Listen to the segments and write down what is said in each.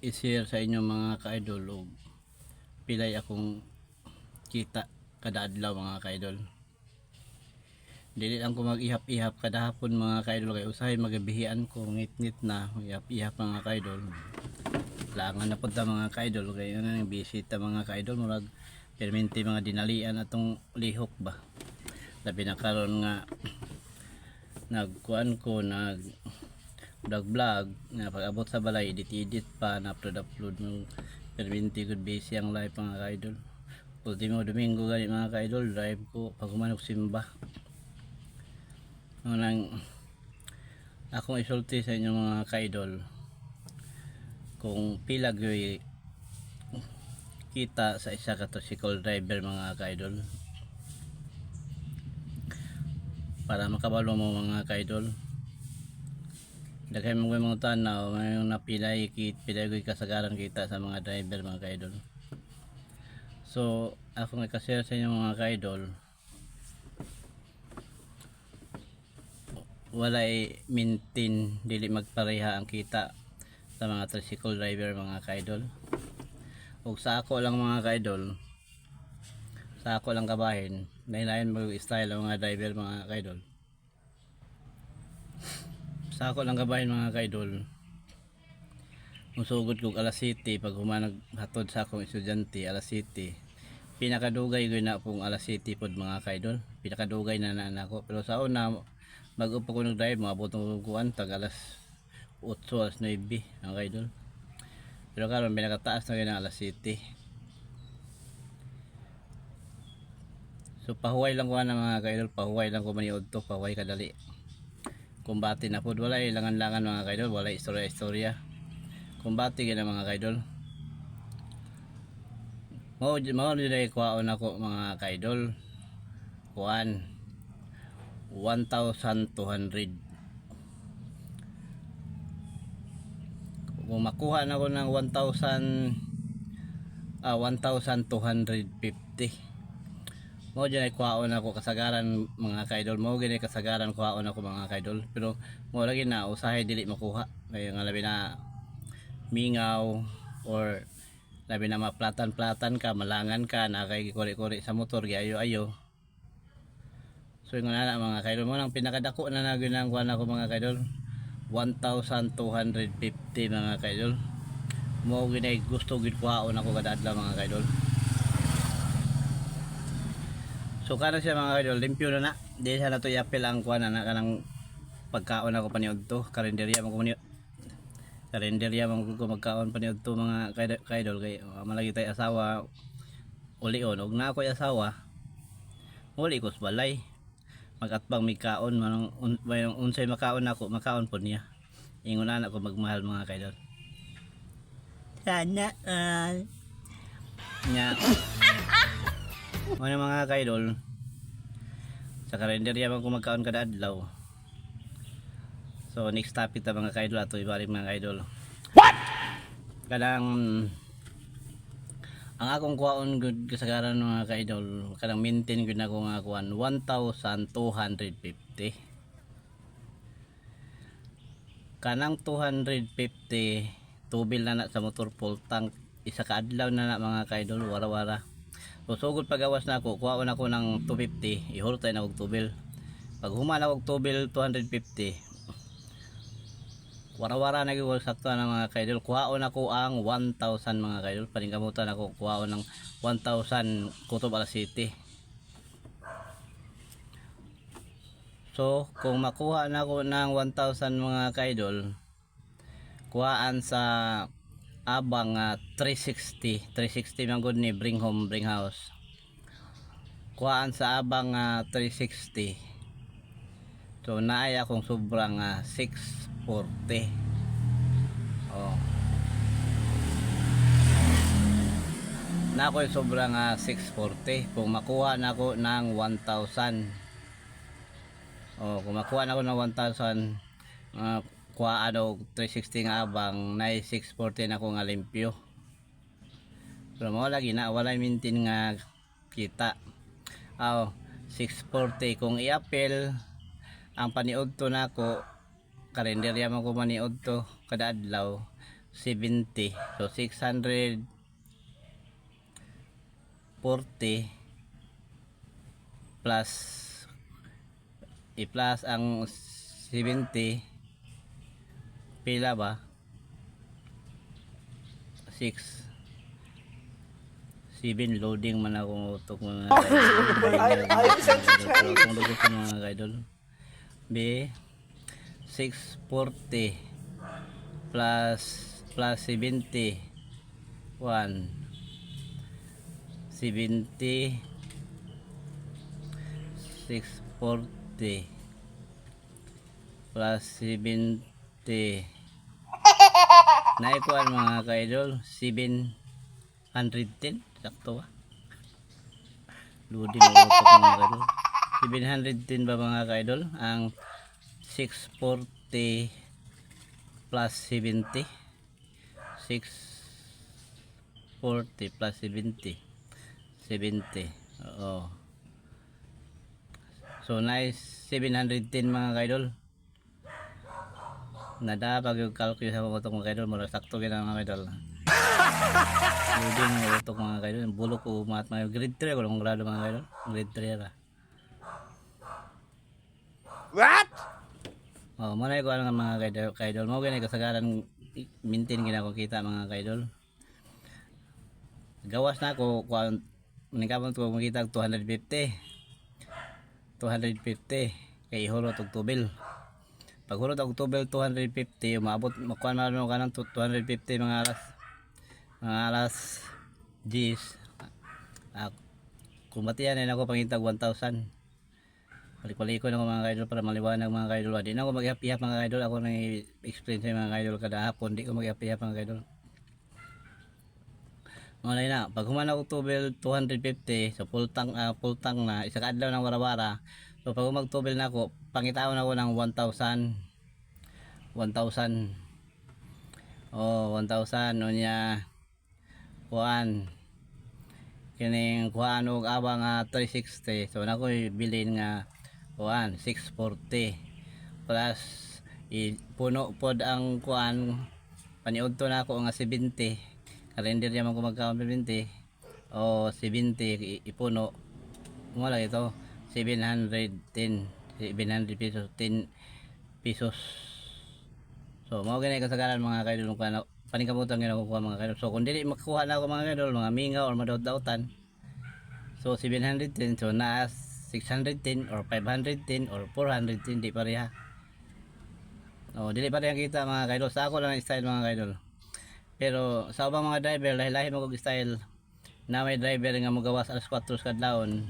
I-share sa inyo, mga ka-idol, og pilay akong kita kada adlaw, mga ka-idol. Dili lang ko mag-ihap-ihap kada hapon, mga ka-idol, kay usahay magabihian ko, ngit-ngit na ihap-ihap, mga ka-idol. Langan na punta, mga ka-idol, kay ano yung bisita, mga ka-idol, murag perminti mga dinalian atong lihok ba. Labi na karon nga nagkuan ko, nag vlog vlog na, pag abot sa balay, edit edit pa na, upload upload mo, perminti good busy ang life, mga ka-idol. Ultimo Domingo gani, mga ka-idol, drive ko pag humanok simba. Nang akong isulti sa inyo, mga ka-idol, kung pila gyoy kita sa isa ka tricycle driver, mga ka-idol, para makabalo mo, mga ka-idol. Daghan mo mga tanaw may napilay kit pilay ko'y kasagaran kita sa mga driver, mga ka-idol. So ako nga share sa inyo, mga ka-idol, walay maintain, dili magpareha ang kita sa mga tricycle driver, mga ka-idol. Ug sa ako lang, mga ka-idol, sa ako lang kabahin, lain-lain mag style ang mga driver, mga ka-idol. Sa ako lang kabahin, mga ka-idol, musugod kog alas 7 pag humanag hatod sa akong estudyante alas 7. Pinakadugay ko na pong alas 7 pod, mga ka-idol, pinakadugay na na nako. Pero sa una, bago pa ko nag-drive, maabot ko kuan tag alas 8, alas 9, mga ka-idol. Pero karon pinakataas na gyud ang alas 7. So pahuway lang ko na, mga ka-idol, pahuway lang ko maniud to, pahuway kadali. Kumbate na pod, walay langan-langan, mga ka-idol, walay istorya-istorya. Kumbate gyud na, mga ka-idol. Mao mao jud ay kuhaon ako, mga ka-idol. Kuan 1,200. Kung makuha na ko ng 1,000, 1,250, mao dyan ay kuhaon ako kasagaran, mga kaidol. Mao gini kasagaran kuhaon ako, mga kaidol. Pero mo lagi na usahay dili makuha kay nga labi na mingaw or labi na maplatan-platan ka, malangan ka na kay kuri-kuri sa motor, giayo-ayo. So yung na mga kaidol mo nang pinakadako na naginangkuan ako, mga kaidol, 1,250, mga kaidol. Mo gini gusto gid kuhaon ako kada adlaw, mga kaidol. So kana siya, mga kaidol, limpyo na na. Di siya na to i-apil ang kuan na kanang pagkaon ako paniud to, karinderya man ko paniud. Karinderya man ko magkaon paniud to, mga kaidol, kay malagi tay asawa ulion og na ako'y asawa. Uli ko sa balay. Magatbang mig kaon manong un, unsay makaon nako, makaon pod niya. Ingon ana ko magmahal, mga kaidol. Sana all. Nya. Ano, mga kaidol, sa karinderya man ko magkaon kada adlaw. So next topic ta, mga kaidol, ato ibalik, mga kaidol. What? Kanang ang akong kuhaon gud kasagaran, mga kaidol, kanang maintain gud nako nga kuan 1,250. Kanang 250 tubil na na sa motor, full tank, isa ka adlaw na na, mga kaidol, wara-wara. So sugod pagawas na ako, kuhaon ako ng 250, ihultay na og tubil. Pag human ako og tubil 250, wara-wara na gyud sakto na, mga kaidol. Kuhaon ako ang 1,000, mga kaidol. Paningkamutan ako kuhaon ng 1,000 kutob alas 7. So kung makuha na ako ng 1,000, mga kaidol, kuhaan sa abang 360, 360 man gud ni bring home bring house. Kuhaan sa abang 360. So naay akong sobrang 640. Oh. Na ako yung sobrang 640 kung makuha na ako ng 1,000. Oh, kung makuha na ako ng 1,000, kuhaan og 360 nga abang, na 640 na ako nga limpyo. Pero mo lagi na walay maintain nga kita. Aw, 640 kung i-appel ang paniudto nako, karinderya man ko maniudto kada adlaw. 70. So 640 plus, i-plus ang 70, pila ba? 6 7, loading man ako utok, mga idol. I was entertained. Akong dugo sa mga idol. B 640 plus 70, 1 70, 640 plus 70, naikuan, mga ka-idol, 710. Sakto ba? Loading ang utok, mga ka-idol. 710 ba, mga ka-idol, ang 640 plus 70? 640 plus 70, 70, oo. So nice, 710, mga ka-idol. Nadapag yung calculate sa utok, mga ka-idol. Mura sakto gina, mga ka-idol. Loading ang utok, mga ka-idol. Bulok ko mat mga grade 3 ko lang grado, mga ka-idol. Grade 3 ra. What? Oh, mo na ko alam, mga ka-idol, ka-idol. Mo gani kasagaran maintain gina ko kita, mga ka-idol. Gawas na ako kuan ningkamot ko makita og 250. 250 kay ihurot og tubil. Pag hurot og tubil 250, umaabot makuan man mo kanang 250 mga alas 10. Ah, kung batian na ako pangitag 1,000. Balik-balikon ako, mga ka-idol, para maliwanag, mga ka-idol. Di na ako mag-ihap mga ka-idol. Ako nang i-explain sa mga ka-idol kada hapon. Di ko mag-ihap, mga ka-idol. Mga na, pag human ako tubil 250, so full tank na, isa ka adlaw ng warawara. So pag magtubil na ako, pangitaon ako ng 1,000. 1,000. Oh, 1,000 unya kuan kining kuan og awa nga 360. So nako bilin nga kuan 640 plus ipuno pod ang kuan paniudto na ako nga 70. Karinderya man ko magkaon 70 o 70, ipuno mo lang ito 710, 700 pesos, 10 pesos. So mao gani kasagaran, mga kaidol, kung ano paningkamutan gyud ako kuha, mga kaidol. So kung dili makuha na ako, mga kaidol, mga mingaw or madaot-daotan, so 710, so naa 610 or 510 or 410, di pareha. Oh, dili pareha kita, mga kaidol. Sa ako lang ang style, mga kaidol. Pero sa ubang mga driver, lahi-lahi mo kog style na may driver nga mogawas alas 4 sa kadlawon,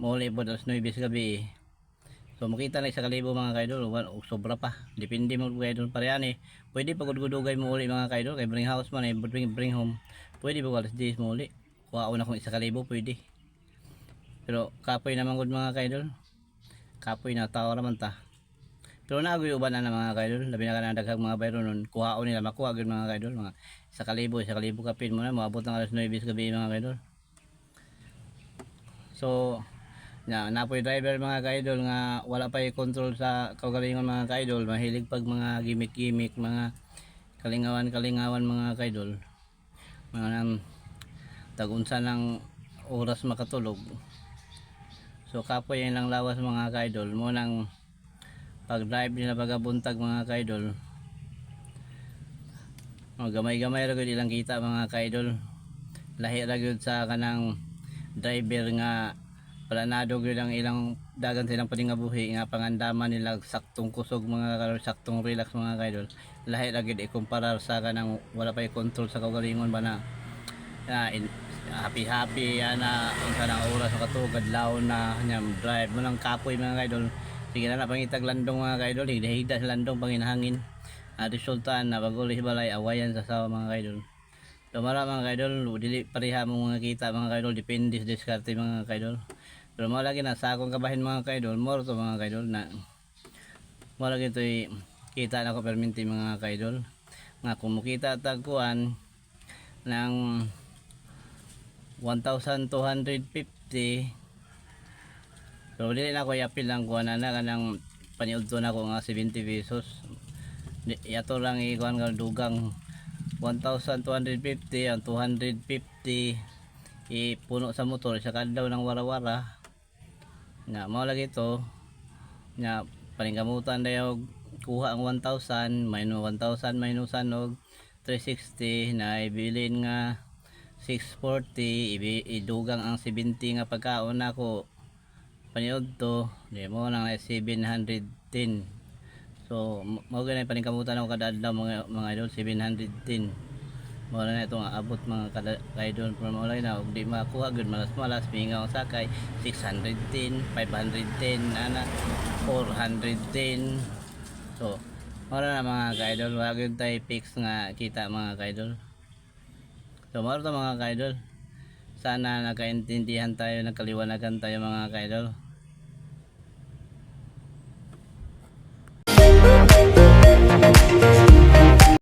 mouli pod alas 9 sa gabi. So makita na isa kalibo, mga kaidol, o sobra pa. Depende mo, kaidol, parehan eh. Pwede pa gudgudugay mo uli, mga kaidol, kay bring house man eh, bring home. Pwede pa alas 10 mo uli. Kuha na kung 1,000 pwede. Pero kapoy naman gud, mga kaidol. Kapoy na tao raman ta. Pero naagoy uban na mga kaidol, labi na ka na daghang mga bayro nun, kuhaon nila makuha gyud, mga kaidol, mga 1,000, 1,000 kapin mo na moabot ng alas 9 sa gabi, mga kaidol. So, na napoy driver, mga kaidol, nga wala pa control sa kaugalingon, mga kaidol, mahilig pag mga gimmick-gimmick, mga kalingawan-kalingawan, mga kaidol. Mga nang tagunsa ng oras makatulog. So kapoy yan lang lawas, mga kaidol mo nang pag drive nila pagabuntag, mga kaidol. Oh, gamay-gamay ra gyud ilang kita, mga kaidol. Lahi ra gyud sa kanang driver nga planado gyud ang ilang dagan silang paningabuhi nga pangandaman nila saktong kusog, mga kaidol, saktong relax, mga kaidol. Lahi ra gyud ikumpara sa kanang wala pa control sa kaugalingon ba na na in, happy happy ana unsa na oras makatulog, adlaw na nya drive mo nang kapoy, mga kaidol. Sige na na pangitag landong, mga kaidol, higda-higda sa landong panginahangin. At resulta na pag uli sa balay, awayan sa asawa, mga kaidol. Tumara, mga kaidol, dili pareha mo mga kita, mga kaidol, depende sa diskarte, mga kaidol. Pero mo lagi na sa akong kabahin, mga kaidol, more to, mga kaidol, na mo lagi to'y kita na ko perminti, mga kaidol. Nga kung mukita tagkuan ng 1,250, pero dili na ako i-apil lang kuan na kanang paniudto na ko nga 70 pesos. Yato lang ikuan nga dugang. 1,250, ang 250 ipuno sa motor sa kadlaw ng warawara nga mao lagi to nga paningkamutan dayo kuha ang 1,000 minus 1,000 minus og 360 na ibilin nga 640, idugang ang 70 nga pagkaon nako paniudto di mo nang 710. So mao gani paningkamutan ako kada adlaw, mga idol, 710 mao na itong abot, mga idol. Pero mao lang na og di makuha gud, malas malas mingaw ang sakay, 610, 510 ana, 410. So mao na, mga ka-idol, wala gyud tay fix nga kita, mga ka-idol. So mao to, mga ka-idol. Sana nakaintindihan tayo, nagkaliwanagan tayo, mga ka-idol.